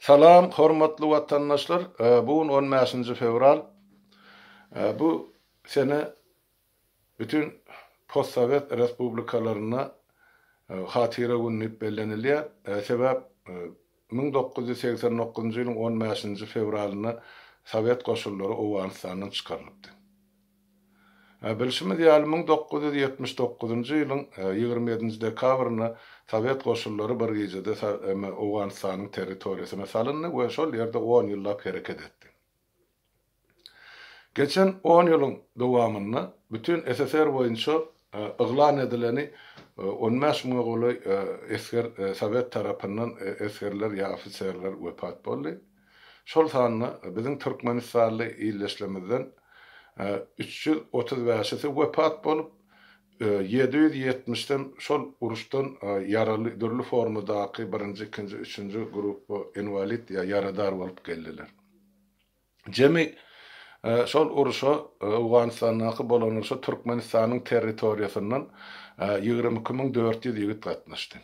Salam hormatly watandaşlar bu gün on bäşinji fewral bu sene bütin postsowet respublikalarynda hatyra güni diýip bellenilýär sebäp 1989-njy ýylyň on bäşinji fewralynda sowet goşunlary Owganystandan çykarylypdy. Bilşimiz ýaly, 1979-njy ýylyň 27-nji dekabrynda sowet goşunlary bir gijede Owganystanyň territoriýasyna salyndy we şol ýerde on ýyllap hereket etdi. Geçen on ýylyň dowamynda bütin SSR boýunça yglan edileni on bäş müňe golaý esger sowet tarapyndan esgerler ýa ofiserler wepat boldy. Şol sanda biziň türkmenistanly ildeşlerimizden 335-si wepat bolup, 770-den şol uruşdan ýaraly dürli formadaky birinji, ikinji, üçünji gruppa inwalid ýa ýaradar bolup geldiler. Jemi şol urşa, Owganystandaky bolan urşa Türkmenistanyň territoriýasyndan 22 400 ýigit gatnaşdy.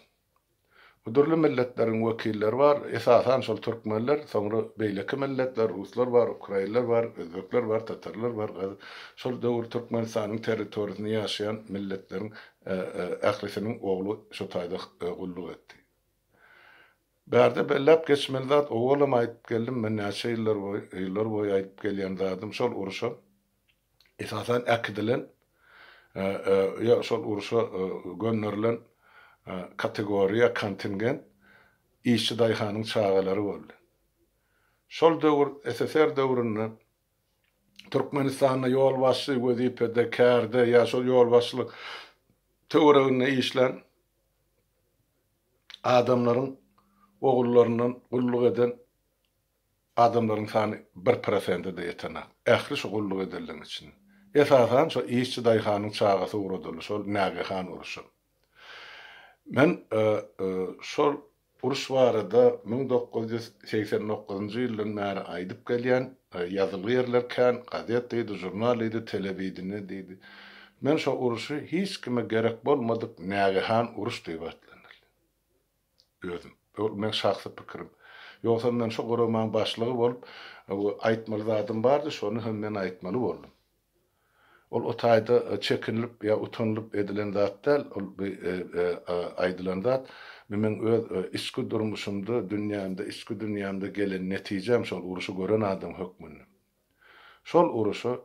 Bu dürli milletleriň wekilleri bar, esasan şol türkmenler, soňra beýleki milletler, ruslar bar, ukrainler bar, özbekler bar, tatarlar bar, gaz şol döwür Türkmenistanyň territoriýasynda ýaşaýan milletleriň ählisiniň ogly şo taýda gulluk etdi. Bärde belläp geçmeli zat, owalam aýdyp geldim, men näçe ýyllar boýy, ýyllar boýy aýdyp gelýän zadym şol urşa esasan äkidilen ýa şol urşa gönderilen kategoriýa, kontingent işçi-daýhanyň çagalary boldy. Şol döwür, SSR döwründe Türkmenistanda ýolbaşçy wezipede, kärde ýa şol ýolbaşçylyk töwereginde işlän adamlaryň ogullaryndan gulluk eden Adamlaryň sany bir prosente-de ýetenak. Ähli şu gulluk edenleň içinde. Esasan şo işçi daýhanyň çagasy ugradyldy şol nägehan urşa. Men şol uruş barada 1989-njy ýyldan bäri aýdyp gelýän, ýazylgy ýerler kän, gazet diýdi, žurnal diýdi, telewideniýe diýdi. Men şo urşy hiç kime gerek bolmadyk nägehan uruş diýip atlandyrýan. Özüm. Ol meň şahsy pikirim. Ýogsam men şu guramaň başlygy bolup, aýtmaly zadym bardy, şony hem men aýtmaly boldum. Ol o taýda çekinilip ýa utanylyp edilen zat däl, ol bi aýdylan zat. Bu meň öz içki durmuşymda, dünýämde, içki dünýämde gelen netijäm şol urşy gören adam hökmünde. Şol uruşa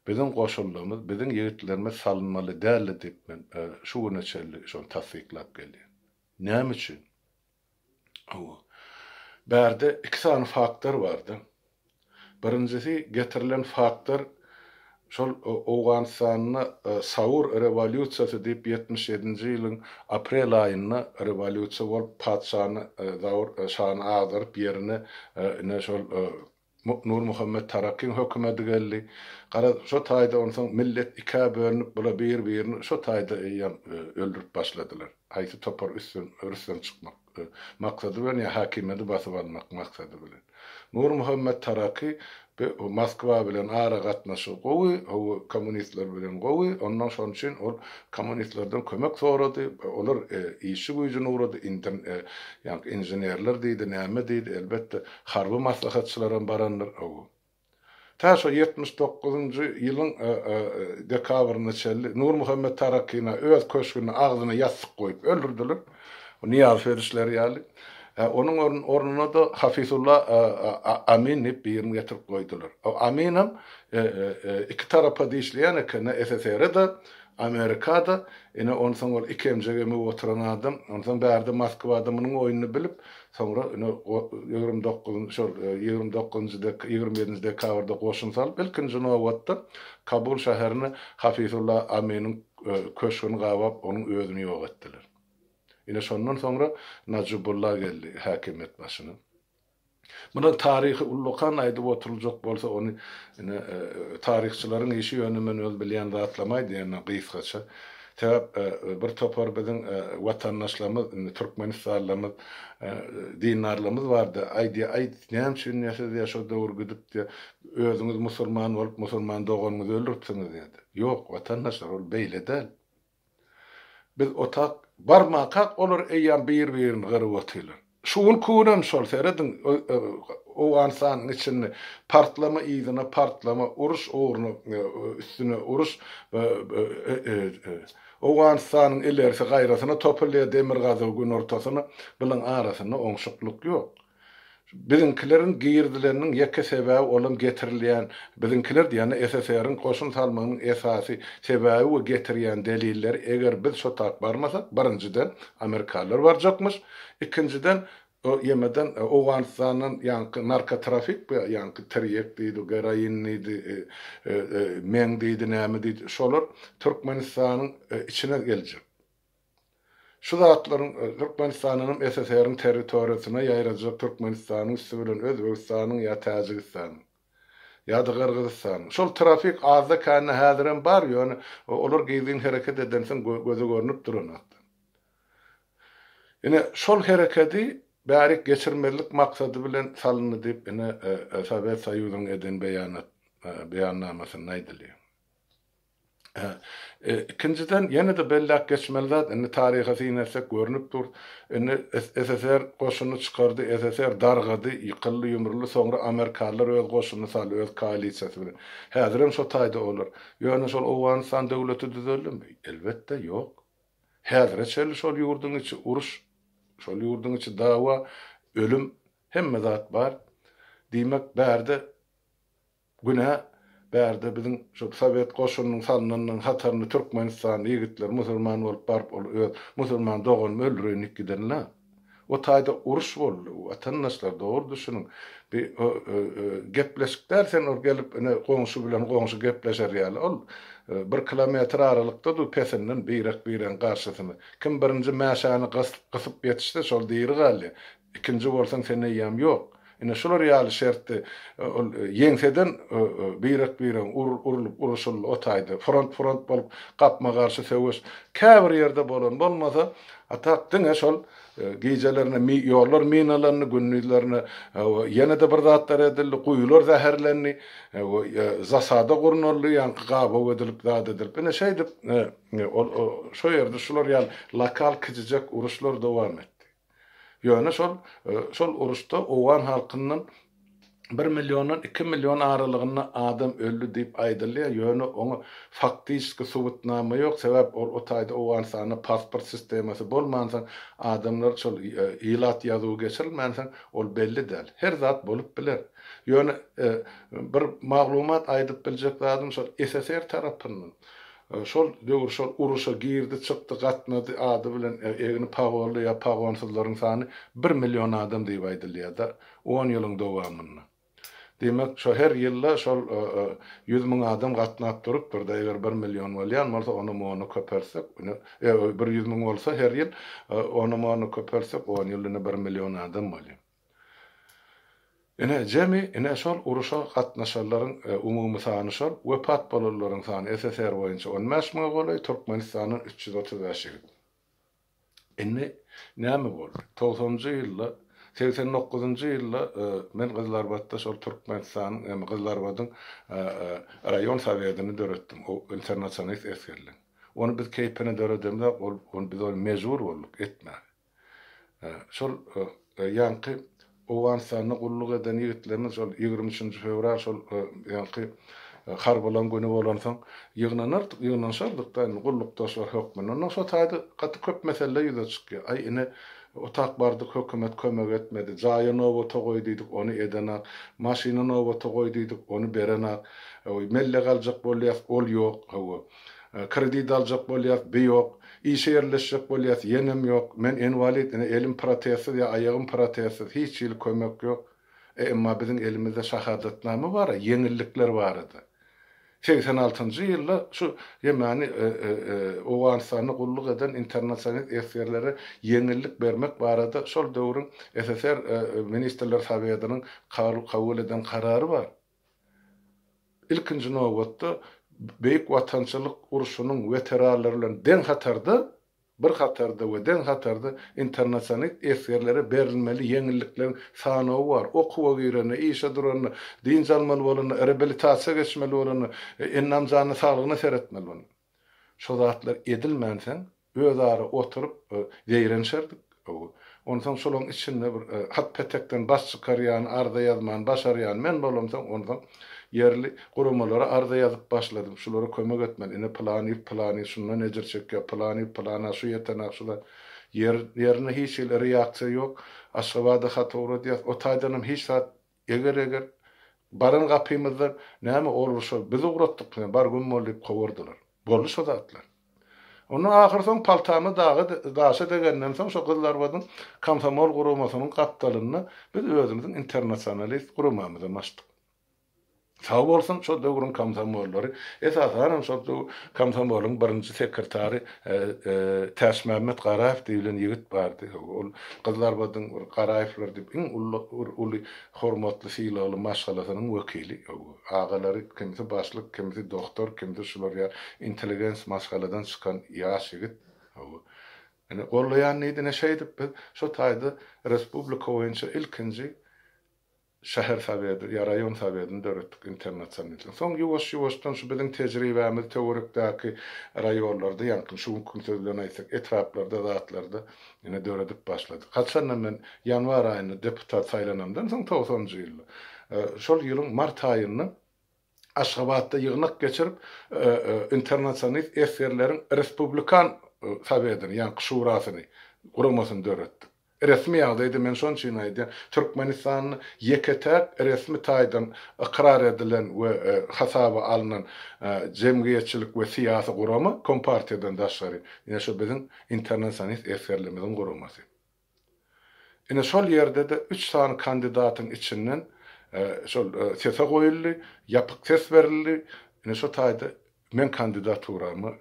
biziň goşunlarymyz, biziň ýigitlerimiz salynmaly däldi diýip men şu güne çenli şony tassyklap gelýän. Näme üçin? Hawa. Bärde iki sany faktor barda. Birinjisi getirilen faktor şol Owganystanda Saur rewolýusiýasy diýip 77-nji ýylyň aprel aýynda rewolýusiýa bolup patyşany Zaur şany agdaryp ýerine ine şol Nurmuhammet Tarakyň hökümedi geldi. Garaz, şo taýda onsoň millet ikä bölünip, bular bir-birini şo taýda eýýäm öldürip başladylar. Haýsy topar üstün, rüstem çykmak maksady bilen ýa häkimiýeti basyp almak maksady bilen. Nurmuhammet Taraky bu Moskwa bilen ara gatnaşygy gowy, hawa, kommunistler bilen gowy, ondan şonuň üçin ol kommunistlerden kömek sorady, olar işçi güýjüni ugrady, ýaňky inženerler diýdi, näme diýdi, elbetde, Harby maslahatçylaram barandyr, hawa. Tä şo 79-njy ýylyň dekabryna çenli Nurmuhammet Tarakyna öz köşgünde agzyna ýassyk goýup öldürdiler. Nyýazow edişleri ýaly. Onuň ornuna-da Hafizulla Amin diýip birini getirip goýdular. O Aminem iki tarapa dişleýän eken, SSR-e-de, Amerikada, ine onsoň ol iki emjek emip oturan adam, onsoň bärde Moskwada munuň oýnuny bilip, soňra ine 29 şol 29-njy dek 27-nji dekabrda goşun salyp, ilkinji nobatda Kabul şäherine Hafizulla Aminiň köşgüni gabap, onuň özüni ýok etdiler. Ine şondan soňra Najibulla geldi häkimiýet başyna. Muny taryhy ullakan aýdyp oturyljak bolsa ony ine taryhçylaryň işi ýöne men öz bilýän zatlarymy aýdýan gysgaça. Sebäp bir topar biziň watandaşlarymyz indi türkmenistanlymyz dindarlarymyz bardy aýdýar aý näme üçin diýýär siz diýýär şo döwür gidip diýýär özüňiz musulman bolup musulman doganyňyzy öldüripsiňiz diýýär. Ýok watandaşlar ol beýle däl. Biz otak barmakak olar eýýäm bir-birini gyryp otyrlar. Şu günki günem şol, serediň, Owganystanyň içinde partlama yzyna partlama, uruş ugruna üstüne uruş, Owganystanyň ilerisi gaýrasyna topulýar, demirgazygy günortasyna, bulaň arasynda oňşuklyk ýok. Biziňkileriň girdileniniň ýeke sebäbi olam getirilýän, biziňkiler diýende SSR-iň goşun salmagynyň esasy sebäbi we getirýän delilleri eger biz şo tak barmasak, birinjiden, amerikanlar barjakmyş, ikinjiden, o ýemeden Owganystandan ýaňky narkotrafik we ýaňky tirýek diýdi, geroin diýdi, meň diýdi, näme diýdi, şolar Türkmenistanyň içine geljek. Şu zatlaryň Türkmenistandanam SSR-iň territoriýasyna ýaýrajak Türkmenistanyň üsti bilen Özbegistanyň ýa Täjigistanyň. Ýa-da Gyrgyzystanyň. Şol trafik azda-kände häzirem bar, ýöne olar gizlin hereket edensoň göze görnüp duranok. Ine, şol herekedi bärik geçirmezlik maksady bilen salyndy diýip, ine, Sowet Soýuzynyň eden beýanat beýannamasynda aýdylýar. Ikinjiden, ýene-de belläp geçmeli zat, indi taryha syn etsek görnüp dur, indi SSR goşunyny çykardy, SSR dargady, ýykyldy, ýumruldy, soňra amerikanlar öz goşunyny saldy, öz koalisiýasy bilen. Häzirem şo taýda olar. Ýöne şol Owganystan döwleti düzeldimi? Elbetde, ýok. Häzire çenli şol ýurduň içi uruş, şol ýurduň içi dawa, ölüm, hemme zat bar. Diýmek, bärde Günä bärde biziň şu sowet goşunynyň salnanynyň hatarynda türkmenistanly ýigitler musulman bolup baryp ol öz musulman doganymy öldüreýin diýip gidenler. O taýda uruş boldy watandaşlar dogry düşüniň. Bi gepleşik däl sen ol gelip ine goňşy bilen goňşy gepleşer ýaly ol bir kilometr aralykda dur pesinden birek biregiň garşysyna. Kim birinji mäşäni gysyp ýetişse şol diri galýar. Ikinji bolsaň sen eýýäm ýok. Ine şular ýaly şertde ol ýeňseden birek-biregiň urlup uruşyldy o taýda. Front-front bolup gapma-garşy söweş käbir ýerde bolan bolmasa, a tak diňe şol gijelerine ýollar minalandy, gündizlerine ýene-de bir zatlar edildi, guýular zäherlendi, zasada gurnaldy, ýaňky gabaw edilip zat edilip. Ine şeýdip ol şo ýerde şular ýaly lokal kiçijek uruşlar dowam etdi. Ýöne şol şol uruşda owgan halkyndan bir milliondan iki million aralygynda adam öldi diýip aýdylýar, ýöne oňa faktiçki subutnama ýok, sebäp ol o taýda Owganystanda pasport sistemasy bolmansoň adamlar şol ilat ýazuwy geçirilmänsoň ol belli däl. Her zat bolup biler. Ýöne bir maglumat aýdyp biljek zadym şol SSR tarapyndan Şol döwür şol uruşa girdi, çykdy, gatnady ady bilen egni pagonly ýa pagonsyzlaryň sany bir million adam diýip aýdylýar-da, on ýylyň dowamynda. Diýmek, şo her ýylda şol 100 müň adam gatnap durupdyr-da, eger bir million bolýan bolsa, onam ona köpeltsek, ine, bir 100 müň bolsa her ýyl, onam ona köpeltsek, on ýylda ine bir million adam bolýar. Ine, jemi, ine, şol uruşa gatnaşanlaryň umumy sany şol, wepat bolanlaryň sany SSR boýunça on bäş müňe golaý, Türkmenistandan 335 ýigit. Indi näme boldy? Togsanynjy ýylda, segsen dokuzynjy ýylda men Gyzylarbatda şol Türkmenistanyň, ýagny Gyzylarbadyň raýon sowetini döretdim, o internasionalist esgerleň. Ony biz keýpine döredemzok, ol, ony biz ony mejbur bolduk etmäge. Şol ýaňky Owganystanda gulluk eden ýigitlerimiz şol 23-nji fewral şol ýaňky harbylaň güni bolansoň ýygnanardyk, ýygnanyşardyk-da indi gullukdaşlar hökmünde. Ondan şo taýda gaty köp mesele ýüze çykýar. Aý ine otak bardyk hökümet kömek etmedi, jaýa nobata goý diýdik, ony edenak, maşyna nobata goý diýdik, ony berenak, mellek aljak bolýas, ol ýok, hawa. Kredit aljak bolýas, bi ýok. Işe ýerleşjek bolýas, ýenem ýok. Men inwalid, ine elim protezsiz ýa aýagym protezsiz, hiç hili kömek ýok. E, emma biziň elimizde şahadatnama bar-a, ýeňillikler barada. 86-njy ýylda şu ýemany Owganystanda gulluk eden internasionalist esgerlere ýeňillik bermek barada şol döwrüň SSR Ministrler Sowetiniň kabul eden karary bar. Ilkinji nobatda Beýik Watançylyk urşunyň weteranlary bilen deň hatarda, bir hatarda we deň hatarda internasionalist esgerlere berilmeli ýeňillikleriň sanawy bar. Okuwa girende, işe duranda, dynç almaly bolanda, reabilitasiýa geçmeli bolanda, endam-janyna, saglygyna seretmeli bolanda. Şo zatlar edilmänsoň, özara oturyp zeýrenişerdik. Onsoň şolaň içinde bir hat-petekden baş çykarýan, arza ýazman başarýan men bolamsoň, onsoň ýerli guramalara arza ýazyp başladym. Şulara kömek etmeli. Ine pylanyýew pylany şundan ejir çekýär, pylanyýew pylana şu ýetenak şu zat. Ýer, ýerinde hiç hili reaksiýa ýok. Aşgabada hat ugradýas. O taýdanam hiç zat eger-eger baran gapymyzdan näme ol urşa biz ugratdyk seni, bar güm bol diýip kowardylar. Boldy şo zatlar. Onda ahyrsoň paltamy daga daşa degenden soň şo Gyzylarbadyň komsomol guramasynyň gapdalynda biz özümiziň internasionalist guramamyzam açdyk. Sag bolsun şol döwrüň komsomollary, esasanam şol döwür komsomolyň birinji sekretary Täçmämmet Garaýew diýlen ýigit bardy. Ol Gyzylarbadyň bir Garaýewler diýip iň uly hormatly sylagly maşgalasynyň wekili. Agalary kimsi başlyk, kimsi dogtor, kimsi şular ýaly intelligens maşgaladan çykan ýaş ýigit. Ine gollaýan diýdi, ine şeýdip biz şo taýda respublika boýunça ilkinji Şäher soweti ýa raýon sowetini döretdik internasionalistler. Soň ýuwaş-ýuwaşdan şu biziň tejribämiz töwerekdäki raýonlarda, ýaňky şu günki söz bilen aýtsak, etraplarda, zatlarda ine döredip başladyk. Haçanda men ýanwar aýynda deputat saýlanamdan soň togsanynjy ýylda, şol ýylyň mart aýynda Aşgabatda ýygnak geçirip, internasionalist esgerleriň respublikan sowetini, ýaňky şurasyny, guramasyny döretdik. Resmi ýagdaýda men şonuň üçin aýdýan, Türkmenistanda ýeke-täk resmi taýdan ykrar edilen we hasaba alnan jemgyýetçilik we syýasy gurama Kompartiýadan daşgary, ine şu biziň internasionalist esgerlerimiziň guramasy. Ine şol ýerde-de üç sany kandidatyň içinden şol sese goýuldy, ýapyk ses berildi. Ine şo taýda meň kandidaturamy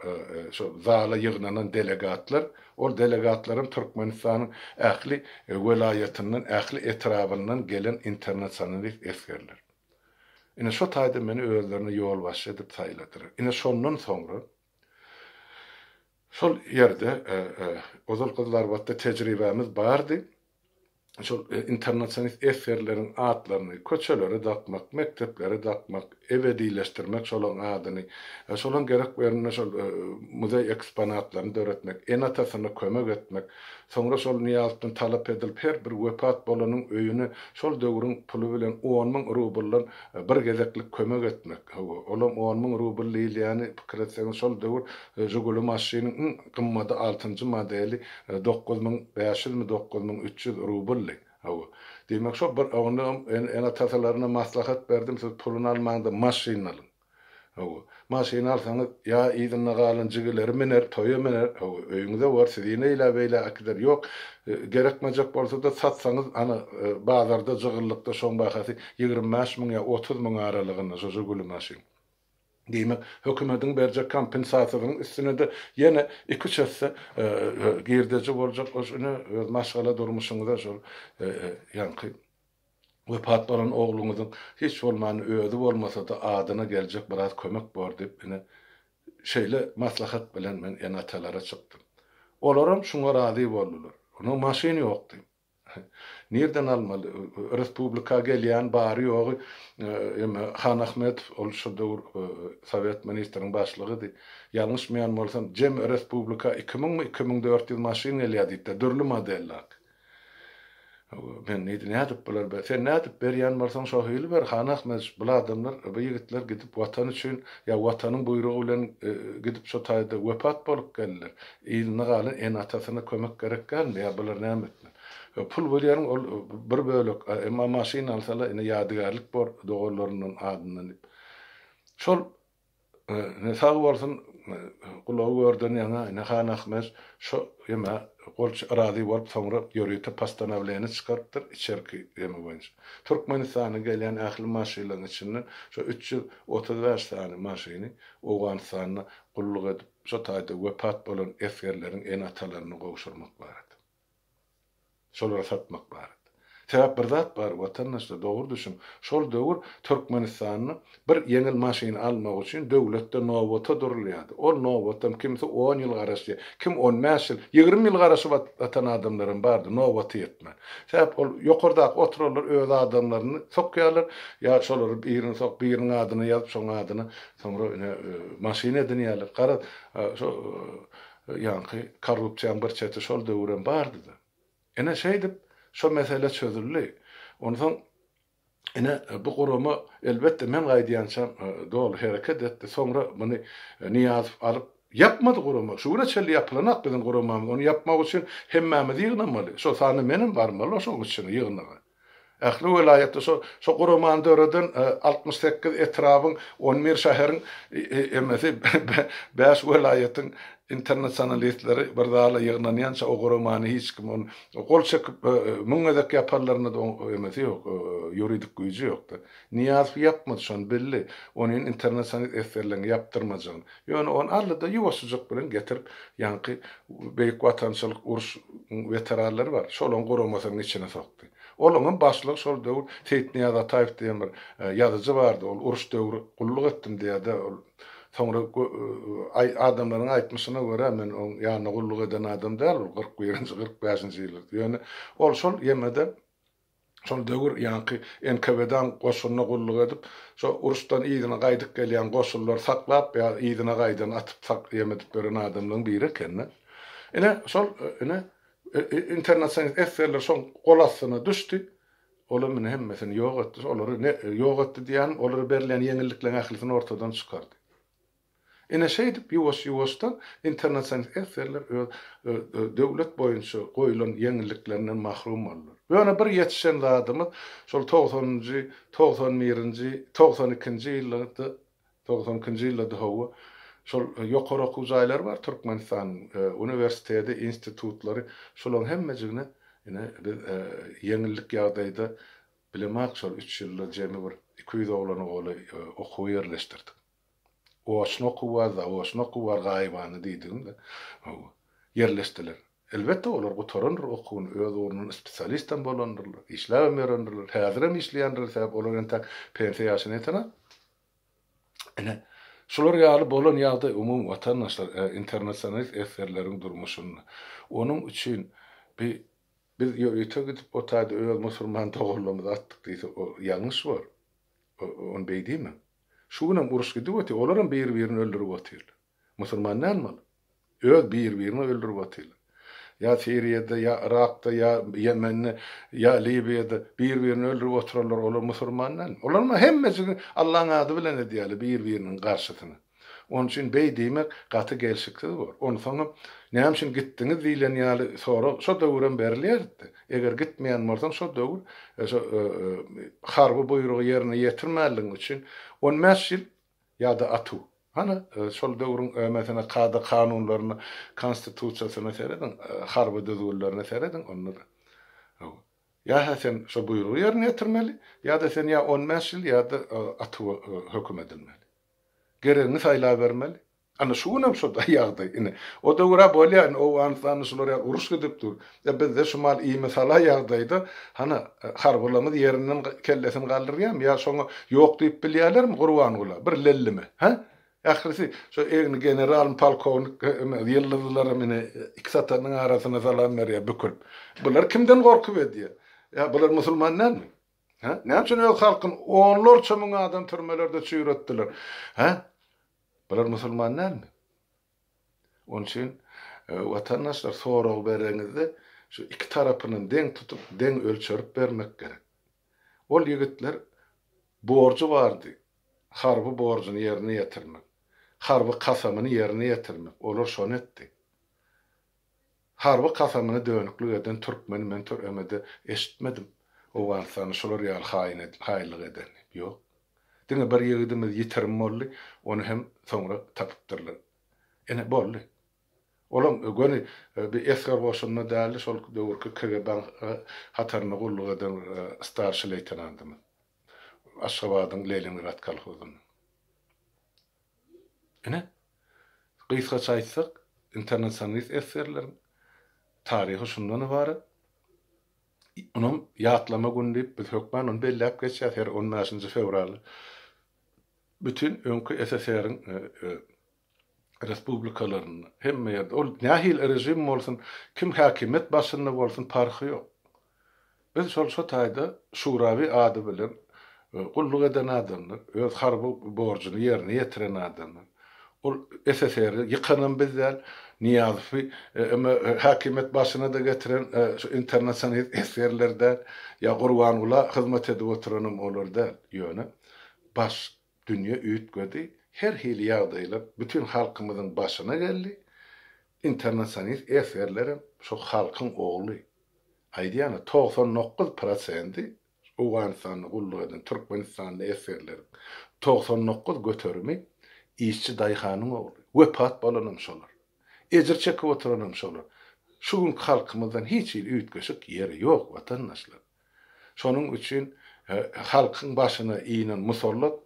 şol zala ýygnanan delegatlar, ol delegatlaram Türkmenistanyň ähli welaýatyndan, ähli etrabyndan gelen internasionalist esgerler. Ine şo taýda meni özlerine ýolbaşçy edip saýladylar. Ine şondan soňra Şol ýerde ozal Gyzylarbatda tejribämiz bardy. Şol internasionist esgerleriň atlaryny köçelere dakmak, mekdeplere dakmak, ebedileşdirmek şolaryň adyny, şolaryň gerek ýerinde şol muzeý eksponatlaryny döretmek, ene-atasyna kömek etmek, soňra şol Nyýazowdan talap edilip her bir wepat bolanyň öýüne şol döwrüň puly bilen 10 000 rubldan Bir gezeklik kömek etmek. Hawa, olam 10,000 rubl diýilýäni pikir etseňiz, şol döwür Žiguli maşynyň iň gymmady altynjy modeli 9500-mi, 9300 rubldy. Hawa. Diýmek, şo bir onda ene-atasalaryna maslahat berdim, siz puluny almaň-da, maşynyny alyň. Hawa. Maşyn alsaňyz, ýa yzynda galan jigileri miner, toýa miner, hawa, öýüňize bor, sizini eýlä-beýlä äkider. Ýok, gerekmejek bolsa-da, satsaňyz, ana, bazarda, jygyllykda şoň bahasy 25 000 ýa 30 000 aralygynda şo Žiguli maşyn. Diýmek, hökümediň berjek kompensasiýasynyň üstüne-de ýene iki-üç esse girdeji boljak, ine, öz maşgala durmuşyňyza şol ýaňky Wepat bolan ogluňyzyň hiç bolmanda özi bolmasa-da adyna geljek biraz kömek bor diýip ine şeýle maslahat bilen men ene-atalara çykdym. Olaram şuňa razy boldular. Onuň maşyny ýokdy. Nirden almaly? Respublika gelýän bary-ýogy eme Han Ahmetow ol şo döwür sowet ministriň başlygydy. Ýalňyşmaýan bolsam jemi respublika iki müňmi 2400 maşyn gelýär diýipdir dürli modeldaky. Men diýdi, nädip bular be, sen nädip berýän bolsaň şo hili ber, Han Ahmedowiç, bul adamlar, bu ýigitler gidip Watan üçin ýa Watanyň buýrugy bilen gidip şo taýda wepat bolup geldiler. Yzynda galan ene-atasyna kömek gerek dälmi ýa bular näme etmeli? Pul berýäniň ol bir bölek, emma maşyn alsalar ine ýadygärlik bor doganlaryndan adyndan diýip. Şol Ine, sag bolsun, gulagy görden ýaňa, ine, Han Ahmet şo ýeme gol razy bolup, soňra ýörite postanowleniýe çykarypdyr içerki ýeme boýunça. Türkmenistana gelýän ähli maşynlaryň içinden şo 335 sany maşyny Owganystanda gulluk edip, şo taýda wepat bolan esgerleriň ene-atalaryna gowşurmak barada. Şolary satmak barada. Sebäp bir zat bar, watandaşlar, dogry düşün. Şol döwür Türkmenistanda bir ýeňil maşyn almak üçin döwletde nobata durulýardy. Ol nobatam kimsi on ýyl garaşýar, kim on bäş ýyl, ýigrimi ýyl garaşyp atan adamlaram bardy, nobaty ýetmän. Sebäp ol ýokardaky oturanlar öz adamlaryny sokýarlar, ýa şolary birini sok, biriniň adyna ýazyp, şoň adyna soňra ine maşyn edinýärler. Garaz, şo Ýaňky korrupsiýaň bir çeti şol döwürem bardy-da. Ine şeýdip şo mesele çözüldi. Onsoň ine bu gurama elbetde men gaýdýançam doly hereket etdi. Soňra muny Nyýazow alyp ýapmady gurama. Şu güne çenli ýapylanak biziň guramamyz. Ony ýapmak üçin hemmämiz ýygnamaly. Şo sanda menem barmaly şoň içine ýygnaga. Ähli welaýatda şo şo guramany döreden 68 etrabyň, on bir şäheriň emesi bäş welaýatyň internasionalistleri bir zala ýygnanýança o guramany hiç kim ony gol çekip müň gezek ýaparlarynda-da oň emesi ýok, ýuridik güýji ýokdy. Nyýazow ýapmady şony bildi. Onyň internasionalist esgerlerini ýapdyrmajagyny. Ýöne ony aldy-da ýuwaşjyk bilen getirip ýaňky Beýik Watançylyk urşuň weteranlary bar, şolaň guramasynyň içine sokdy. Olaňam başlygy şol döwür Seýitnyýaz Ataýew diýen bir ýazyjy bardy, ol uruş döwri gulluk etdim diýýär-de, ol soňra adamlaryň aýtmyşyna görä, men oň ýanynda gulluk eden adam däl, ol 41-nji, 45-nji ýyllarda, ýöne ol şol ýemede Şol döwür ýaňky NKWD-niň goşunyna gulluk edip, şo uruşdan yzyna gaýdyp gelýän goşunlary saklap ýa yzyna gaýdany atyp sak ýem edip ýören adamlaryň biri eken-de. Ine, şol, ine, internasionalist esgerler şoň gol astyna düşdi. Olam ine hemmesini ýok etdi. Olary ne ýok etdi diýýänim, olara berilýän ýeňillikleriň ählisini ortadan çykardy. Ine şeýdip ýuwaş-ýuwaşdan internasionalist esgerler öz döwlet boýunça goýlan ýeňilliklerinden mahrum boldular. Ýöne bir ýetişen zadymyz şol togsanynjy, 91-nji, 92-nji ýyllarda, 92-nji ýylda-da hawa, şol ýokary okuw jaýlary bar Türkmenistanyň, uniwersiteti, institutlary, şolaryň hemmejigine ine biz ýeňillik ýagdaýda bilemok şol üç ýylda jemi bir 200 oglana golaý okuwa ýerleşdirdik. Oçny okuw bar, zaoçny okuw bar, gaýybana diýdigim-de, hawa, ýerleşdiler. Elbetde, olar gutarandyr okuwyny, öz ugrundan spesialistem bolandyrlar, işläbem ýörendirler, häzirem işleýändirler, sebäbi olar entäk pensiýa ýaşyna ýetenok. Ine, şular ýaly bolan ýagdaý umumy watandaşlar, internasionalist esgerleriň durmuşynda. Onuň üçin bi biz ýörite gidip o taýda öz musulman doganlarymyzy atdyk diýsek, o ýalňyş bor. Ony beý diýmäň. Şu günem uruş gidip otyr, olaram bir-birini öldürip otyrlar. Musulman dälmi olar? Öz bir-birini öldürip otyrlar. Ýa Siriýada, ýa Yrakda, ýa Ýemende, ýa Liwiýada bir-birini öldürip oturanlar olar musulman dälmi? Olaram hemmejigi Allaň ady bilen edýärler bir-biriniň garşysyna. Onuň üçin beý diýmek gaty gelşiksiz bor. Onsoňam näme üçin gitdiňiz diýlen ýaly sorag şo döwürem berilýärdi. Eger gitmeýän bolsaň şo döwür şo harby buýrugy ýerine ýetirmänligiň üçin on bäş ýyl ýa-da atuw. Hany şol döwrüň meselem kada-kanunlaryna, konstitusiýasyna serediň, harby düzgünlerine serediň onda-da. Ýa-ha sen şo buýrugy ýerine ýetirmeli, ýa-da sen ýa on bäş ýyl ýa-da atuwa höküm edilmeli. Geregiňi saýlabermeli. Ana şu günem şo ýagdaý ine. O döwür-ä bolýa indi Owganystanda şular ýaly uruş gidip dur. Ýa bizde şu mal iýme-sala ýagdaýda hany harbylarymyz ýerinden kellesini galdyrýarmy ýa şoňa ýok diýip bilýärlermi Gurbangula bir lellime hä? Ählisi şo egni generalmy polkownik ýyldyzlylaram ine iki satanyň arasyna salam berýär bükülip. Bular kimden gorkup edýär? Ýa bular musulman dälmi? Hä? Näme üçin öz halkyny onlarça müň adam türmelerde çüýretdiler? Hä? Bular musulman dälmi? Onuň üçin watandaşlar sorag bereňizde şu iki tarapynam deň tutup, deň ölçerip bermek gerek. Ol ýigitler borjy bardy, harby borjuny ýerine ýetirmek, harby kasamyny ýerine ýetirmek, olar şony etdi. Harby kasamyna dönüklik eden türkmeni men türemede eşitmedim. Owganystanda şular ýaly haýyn haýynlyk eden diýip. Ýok. Diňe bir ýigidimiz ýitirim boldy, ony hem soňra tapypdyrlar. Ine, boldy. Olam göni bir esger goşunynda däldi, şol döwürki KGB-niň hatarynda gulluk eden starşi leýtenantymyz. Aşgabadyň Leningrad kolhozynda. Ine, gysgaça aýtsak, internasionalist esgerleriň taryhy şundan ybarat. Onam ýatlama güni diýip biz hökman ony belläp geçýäris her on bäşinji fewralda. Bütin öňki SSR-iň respublikalarynda, hemme ýerde, ol nähili režim bolsun, kim häkimiýet başynda bolsun parhy ýok. Biz şol şo taýda Şurawi ady bilen gulluk eden adamlar, öz harby borjuny ýerine ýetiren adamlar. Ol SSR-i ýykanam biz däl, Nyýazowy häkimiýet başyna-da getiren şu internasionalist esgerler däl, ýa Gurbangula hyzmat edip oturanam olar däl. Ýöne baş dünýe üýtgedi, her hili ýagdaýlar bütin halkymyzyň başyna geldi. Internasionalist esgerlerem şo halkyň ogly. Aýdýan-a, 99 prosendi Owganystanda gulluk eden türkmenistanly esgerleriň 99 göterimi işçi daýhanyň ogly. Wepat bolanam şolar. Ejir çekip oturanam şolar. Şu günki halkymyzdan hiç hili üýtgeşik ýeri ýok watandaşlar. Şonuň üçin halkyň başyna inen musallat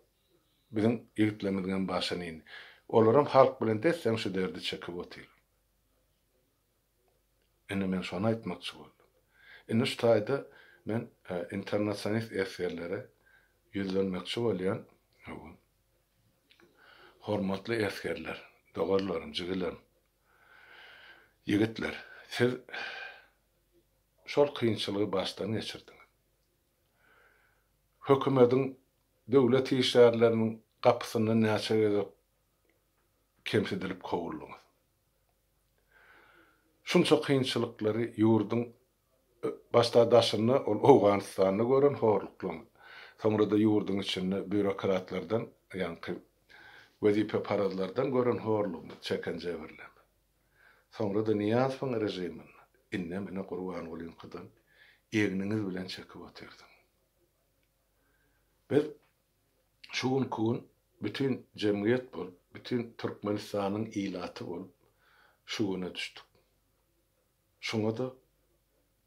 biziň ýigitlerimiziňem başyna indi. Olaram halk bilen des-deň şu derdi çekip otyrlar. Indi men şony aýtmakçy boldum. Indi şu taýda men internasionist esgerlere ýüzlenmekçi bolýan. Hormatly esgerler, doganlarym, jigilerim, ýigitler, siz şol kynçylygy başdan geçirdiňiz. Hökümediň, döwlet işgärleriniň gapysyndan näçe gezek kemsidilip kowuldyňyz. Şunça kynçylyklary ýurduň başda daşynda ol Owganystanda gören horluklaryň, soňra-da ýurduň içinde býurokratlardan, ýaňky wezipeparazlardan gören horlugymyz, çeken jebirlerimiz. Soňra-da Nyýazowyň režiminde, indem ine Gurbangulyňkydan egniňiz bilen çekip otyrsyňyz. Biz şu günki gün bütin jemgyýet bolup, bütin Türkmenistanyň ilaty bolup şu güne düşdük. Şuňa-da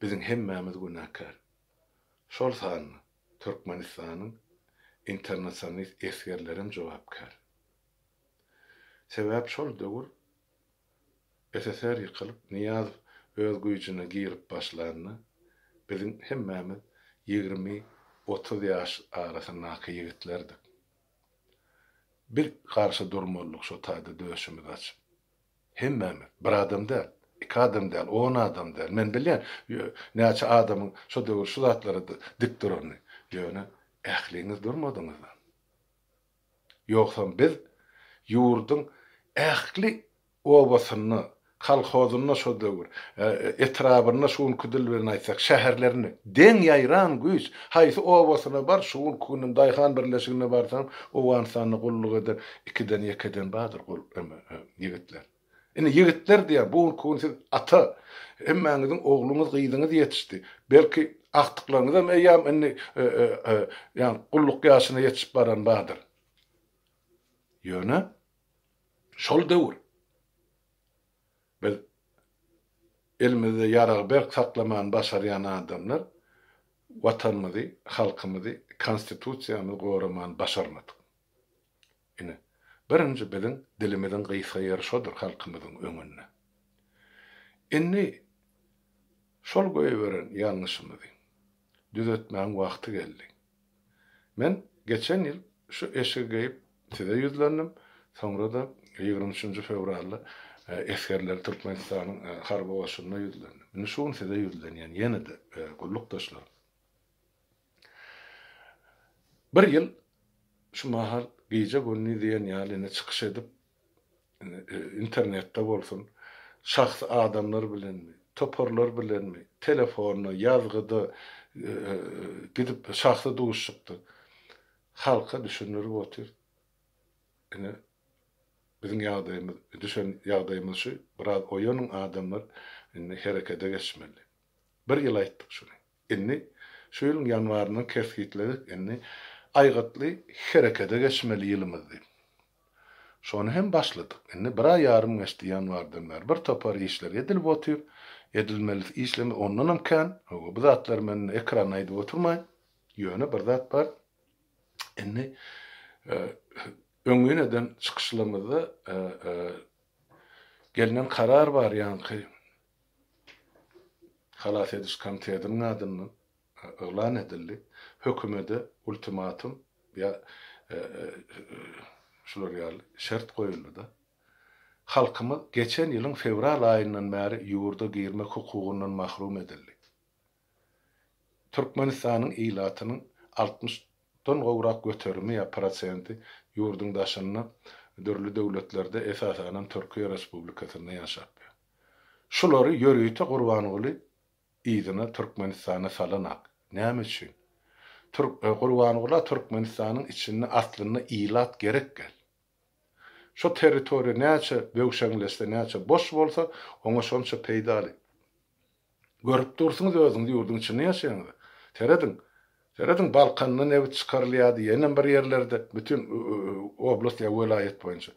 biziň hemmämiz günäkär. Şol sanda Türkmenistanyň internasionalist esgerlerem jogapkär. Sebäp şol döwür SSR ýykylyp, Nyýazow öz güýjüne girip başlanda, biziň hemmämiz 20, 30 ýaş arasyndaky ýigitlerdik. Biz garşy durmalydyk şo taýda döşümizi açyp. Hemmämiz. Bir adam däl, iki adam däl, on adam däl. Men bilýän, näçe adamyň şo döwür şu zatlara dik duranyny. Ýöne ähliňiz durmadyňyz-a. Ýogsam biz ýurduň ähli obasynda, kolhozynda şo döwür, etrabynda şu günki dil bilen aýtsak, şäherlerinde deň ýaýran güýç. Haýsy obasyna bar, şu günki günem daýhan birleşigine barsaň, Owganystanda gulluk eden ikiden-ýekeden bardyr ýigitler. Indi ýigitler diýýän, bu günki gün siz ata, hemmäňiziň ogluňyz, gyzyňyz ýetişdi. Belki, agtyklaryňyzam eýýäm indi ýa gulluk ýaşyna ýetişip baran bardyr. Ýöne şol döwür biz elimizde ýaragy berk saklamany başarýan adamlar Watanymyzy, halkymyzy, Konstitusiýamyzy goramany başarmadyk. Ine, birinji biziň dilimiziň gysga ýeri şodur halkymyzyň öňünde. Indi şol goýberen ýalňyşymyzy düzetmäň wagty geldi. Men geçen ýyl şu eşigi geýip size ýüzlendim, soňra-da 23-nji fewralda esgerler Türkmenistanyň harby goşunyna ýüzlendim. Indi şu gün size ýüzlenýän ýene-de gullukdaşlarym. Bir ýyl şu mahal gije-gündiz diýen ýaly indi çykyş edip, internetde bolsun, şahsy adamlar bilenmi, toparlar bilenmi, telefonda, ýazgyda, gidip şahsy duşuşykda halka düşündirip otyr. Ine, biziň ýagdaýymyz, düşen ýagdaýymyz şu, biraz oýanyň adamlar, indi herekete geçmeli. Bir ýyl aýtdyk şuny. Indi şu ýylyň ýanwaryndan kesgitledik, indi aýgytly herekete geçmeli ýylymyz diýip. Şony hem başladyk. Indi bir aý ýarym geçdi ýanwardan bäri. Bir topar işler edilip otyr. Edilmeli işlerimiz ondanam kän. Hawa, bu zatlary men indi ekranda aýdyp oturmaýyn. Ýöne bir zat bar. Indi öňňin eden çykyşlarymyzda gelnen karar bar ýaňky Halas ediş komitetiniň adyndan yglan edildi. Hökümede ultimatum ýa şular ýaly şert goýuldy-da. Halkymyz geçen ýylyň fewral aýyndan bäri ýurda girmek hukugyndan mahrum edildi. Türkmenistanyň ilatynyň 60 dan gowrak göterimi ýa prosenti ýurduň daşynda dürli döwletlerde, esasanam Türkiýe Respublikasynda ýaşap ýör. Şulary ýörite Gurbanguly yzyna Türkmenistana salanak. Näme üçin? Türk Gurbangula Türkmenistanyň içinde aslynda ilat gerek gel. Şo territoriýa näçe böwşeňleşse, näçe boş bolsa, oňa şonça peýdaly. Görüp dursuňyz özüňiz ýurduň içinde ýaşaýaňyz. Serediň. Serediň Balkanda nebit çykarylýardy, ýenem bir ýerlerde, bütin oblast ýa welaýat boýunça.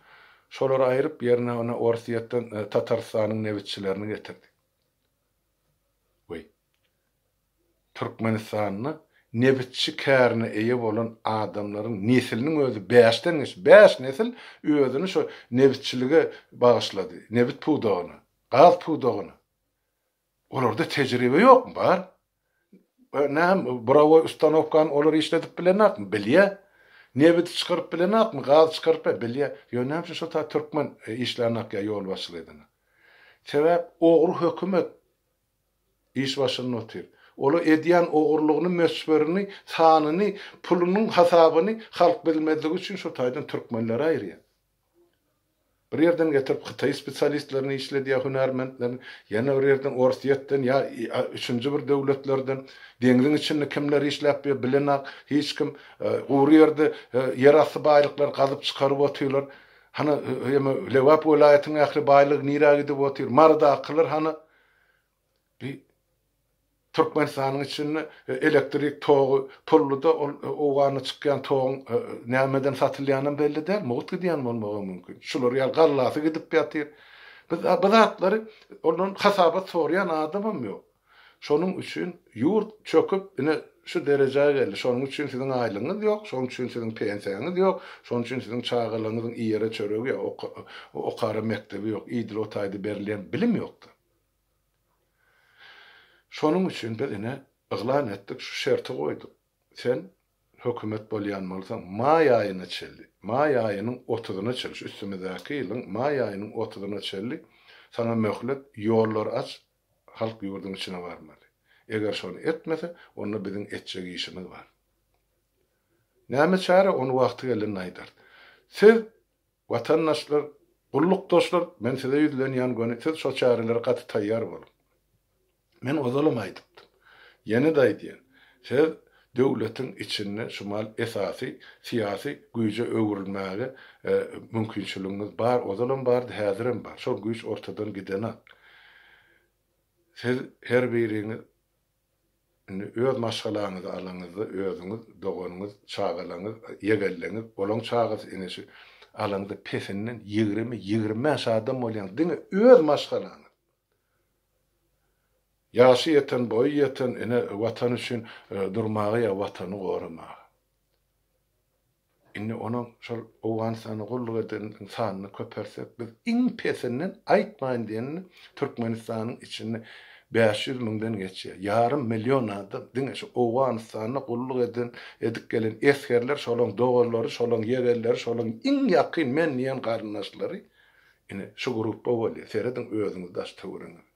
Şolary aýryp, ýerine ony Orsýetden Tatarystanyň nebitçilerini getirdi. Weý. Türkmenistanda nebitçi kärine eýe bolan adamlaryň nesiliniň özi bäşden geçdi. Bäş nesil özüni şo nebitçilige bagyşlady, nebit pudagyna, gaz pudagyna. Olarda tejribe ýokmy? Bar. Näme, burawoý ustanowkany olar işledip bilenakmy? Bilýär. Nebiti çykaryp bilenakmy? Gazy çykaryp bilýär. Ýöne näme üçin şo taý türkmen işlänak ýa ýolbaşçylyk edenak? Sebäp ogry hökümet Iş başynda otyr. Ola edýän ogurlygyny möçberini, sanyny, pulunyň hasabyny halk bilmezligi üçin şo taýdan türkmenleri aýyrýar. Bir ýerden getirip hytaý spesialistlerini işledýär, hünärmentlerini, ýene bir ýerden Orsýetden ýa üçünji bir döwletlerden. Deňziň içinde kimler işläp ýör bilenak hiç kim. Gury ýerde ýerasty baýlyklary gazyp çykaryp otyrlar. Hany ýeme Lebap welaýatynyň ähli baýlygy nirä gidip otyr? Marydakylar hany? Bi Türkmenistanyň içinde elektrik togy pulluda ol Owgana çykýan toguň nämeden satylýanam belli däl, mugt gidýän bolmagam mümkin. Şular ýaly gallasy gidip ýatyr. Biz bu zatlary ondan hasabat soraýan adamam ýok. Şonuň üçin ýurt çöküp ine şu derejä geldi. Şonuň üçin siziň aýlygyňyz ýok, şonuň üçin siziň pensiýaňyz ýok, şonuň üçin siziň çagalaryňyzyň iýere çöregi ýok, okara mekdebi ýok, idil o taýda berilýän bilim ýokdur. Şonuň üçin biz ine yglan etdik, şu şerti goýduk. Sen hökümet bolýan bolsaň, maý aýyna çenli, maý aýynyň otuzyna çenli, şu üstümizdäki ýylyň maý aýynyň otuzyna çenli saňa möhlet, ýollary aç, halk ýurduň içine barmaly. Eger şony etmese, onda biziň etjek işimiz bar. Näme çäre, ony wagty gelende aýdarys. Siz Watandaşlar, gullukdaşlar, men size ýüzlenýän göni, siz şo çärelere gaty taýýar boluň. Men ozalam aýdypdym. Ýene-de aýdýan. Siz döwletiň içinde şu mal esasy syýasy güýje öwrülmäge mümkinçiligiňiz bar, ozalam bardy, häzirem bar. Şol güýç ortadan gidenak. Siz her biriňiz Indi öz maşgalaňyzy alaňyzda özüňiz, doganyňyz, çagalaňyz, ýegenleňiz, olaň çagasy, enesi alaňyzda pesinden 20, 25 adam bolýaňyz diňe öz maşgalaňyz. Ýaşy ýeten, boýy ýeten ene Watan üçin durmaga ýa Watany goramaga. Indi onuň şol Owganystanda gulluk edenleriň sanyny köpeltsek, biz iň pesinden aýtmaýyn diýenini Türkmenistanyň içinde 500 müňden geçýär. Ýarym million adam diňe şu Owganystanda gulluk eden, edip gelen esgerler, şolaň doganlary, şolaň ýegenleri, şolaň iň ýakyn men diýen garyndaşlary ine şu grupba bolýar. Serediň özüňiz daş-töweregiňize.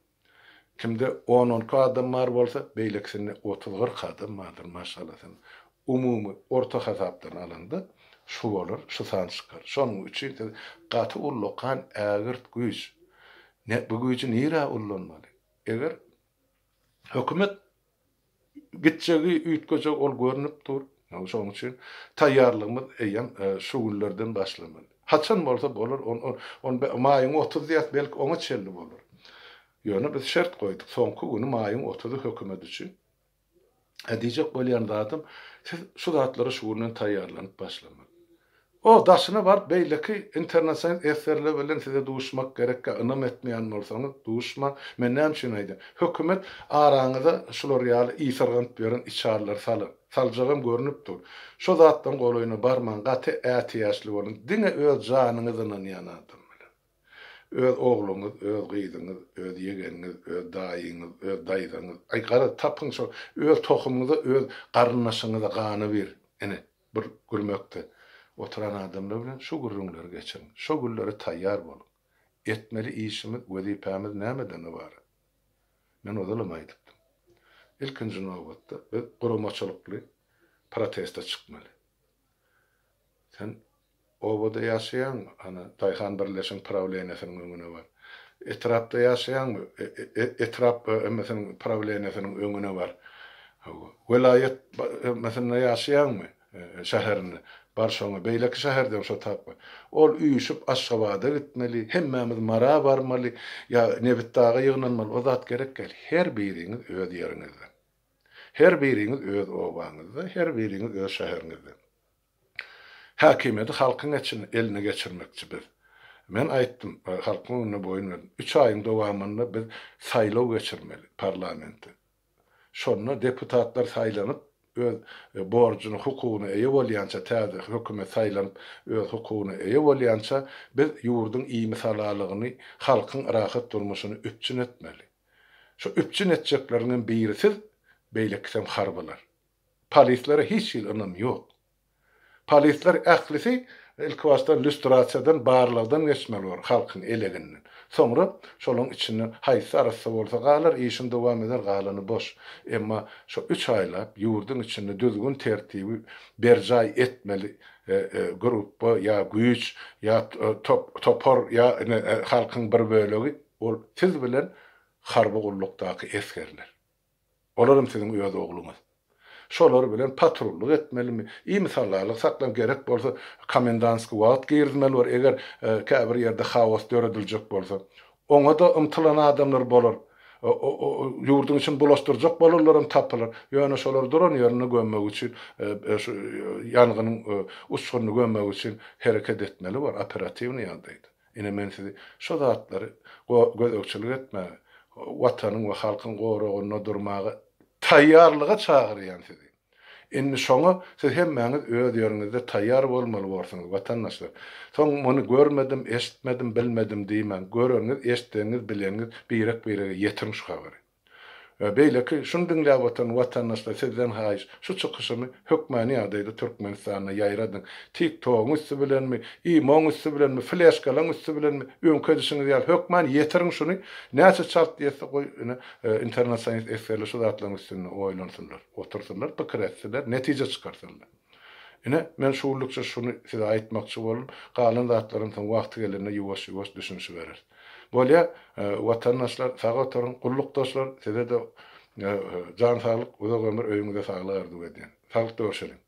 Kimde on-on iki adam bar bolsa, beýlekisinde otuz-kyrk adam bardyr maşgalasynda. Umumy orta hasapdan alanda şu bolar, şu san çykar. Şonuň üçin siz gaty ullakan ägirt güýç. Ne, bu güýji nirä ullanmaly? Eger hökümet Gitjegi, üýtgejegi ol görnüp dur. Şonuň üçin taýýarlygymyz eýýäm şu günlerden başlamaly. Haçan bolsa bolar, on maýyň otuzy diýýäs, belki oňa çenli bolar. Ýöne biz şert goýduk, soňky güni maýyň otuzy hökümet üçin. Hä, diýjek bolýan zadym, siz şu zatlara şu günden taýýarlanyp başlamaly. O, daşyna baryp beýleki internasional esgerler bilen size duşmak gerekkä, ynam etmeýän bolsaňyz, duşmaň. Men näme üçin aýdýan? Hökümet araňyza şular ýaly ysyrganyp ýören içalylary salar. Saljagam görnüp dur. Şo zatlaryň golaýyna barmaň, gaty ätiýaçly boluň. Diňe öz janyňyz ynanýan adam bilen. Öz ogluňyz, öz gyzyňyz, öz ýegeniňiz, öz daýyňyz, öz daýzaňyz, aý garaz tapyň şo öz tohumyňyza, öz garyndaşyňyza gany bir. Ine. Bir gürmekde oturan adamlar bilen şu gürrüňleri geçiriň. Şo günlere taýýar boluň. Etmeli işimiz, wezipämiz nämeden ybarat? Men ozalam aýdypdym. Ilkinji nobatda biz guramaçylykly proteste çykmaly. Sen. Obada ýaşaýaňmy? Ana, daýhan birleşigiň prawleniýesiniň öňüne bar. Etrapda ýaşaýaňmy? Etrap hemmesiniň prawleniýesiniň öňüne bar. Hawa. Welaýat hemmesinde ýaşaýaňmy? Şäherinde. Bar şoňa. Beýleki şäherdem şo tap bar. Ol üýşüp Aşgabada gitmeli, hemmämiz Mara barmaly, ýa Nebitdaga ýygnanmaly, o zat gerek däl. Her biriňiz öz ýeriňizde. Her biriňiz öz obaňyzda, her biriňiz öz şäheriňizde. Häkimiýeti halkyň eline geçirmekçi biz. Men aýtdym, halkyň öňünde boýun berdim. Üç aýyň dowamynda biz saýlaw geçirmeli parlamente. Şonda deputatlar saýlanyp, öz borjuny, hukugyna eýe bolýança, täze hökümet saýlanyp, öz hukugyna eýe bolýança, biz ýurduň imisalalygyny, halkyň rahat durmuşyny üpjün etmeli. Şo üpjün etjekleriňem biri siz, beýlekisem harbylar. Polislere hiç hili ynam ýok. Polisler ählisi ilkibaşda lýustrasiýadan, barlagdan geçmeli bolar, halkyň eleginden. Soňra şolaň içinden haýsy arassa bolsa galar, işini dowam eder, galany boş. Emma şo üç aýlap ýurduň içinde düzgün-tertibi berjaý etmeli grupba ýa güýç, ýa topar, ýa ine halkyň bir bölegi ol siz bilen harby gullukdaky esgerler. Olaram siziň öz ogluňyz. Şolar bilen patrullyk etmelimi, imisallalyk saklam gerek bolsa komendantskiý wagt girizmeli bor, eger käbir ýerde haos dörediljek bolsa. Oňa-da ymtylan adamlar bolar. Ýurduň içini bulaşdyrjak bolanlaram tapylar. Ýöne şolary duran ýerinde gömmek üçin, şu ýangynyň uçgunyny gömmek üçin hereket etmeli bor, operatiwnyý ýagdaýda. Ine men sizi şo zatlary gözegçilik etmäge, Watanyň we halkyň goragynda durmaga taýýarlyga çagyrýan sizi. Indi şoňa siz hemmäňiz öz ýeriňizde taýýar bolmaly borsuňyz, watandaşlar. Soň muny görmedim, eşitmedim, bilmedim diýmäň. Göreniňiz, eşideniňiz, bileniňiz birek-birege ýetiriň şu habary. Beýleki, şuny diňläp oturan watandaşlar sizden haýyş, şu çykyşymy hökmany ýagdaýda Türkmenistanda ýaýradyň. Tik togyň üsti bilenmi, imoň üsti bilenmi, fleşkalaň üsti bilenmi, öňki edişiňiz ýaly hökman ýetiriň şuny, näçe çalt ýetse goý ine internasionalist esgerler şu zatlaryň üstünde oýlansynlar, otursynlar, pikir etsinler, netije çykarsynlar. Ine, men şu günlükçe şuny size aýtmakçy boldum. Galan zatlaram soň wagty gelende ýuwaş-ýuwaş düşünişibereris. Bolýa, watandaşlar, sag oturyň, gullukdaşlar, size-de jan saglyk, uzak ömür, öýüňize saglyk arzuw edýän. Saglyk görşeliň!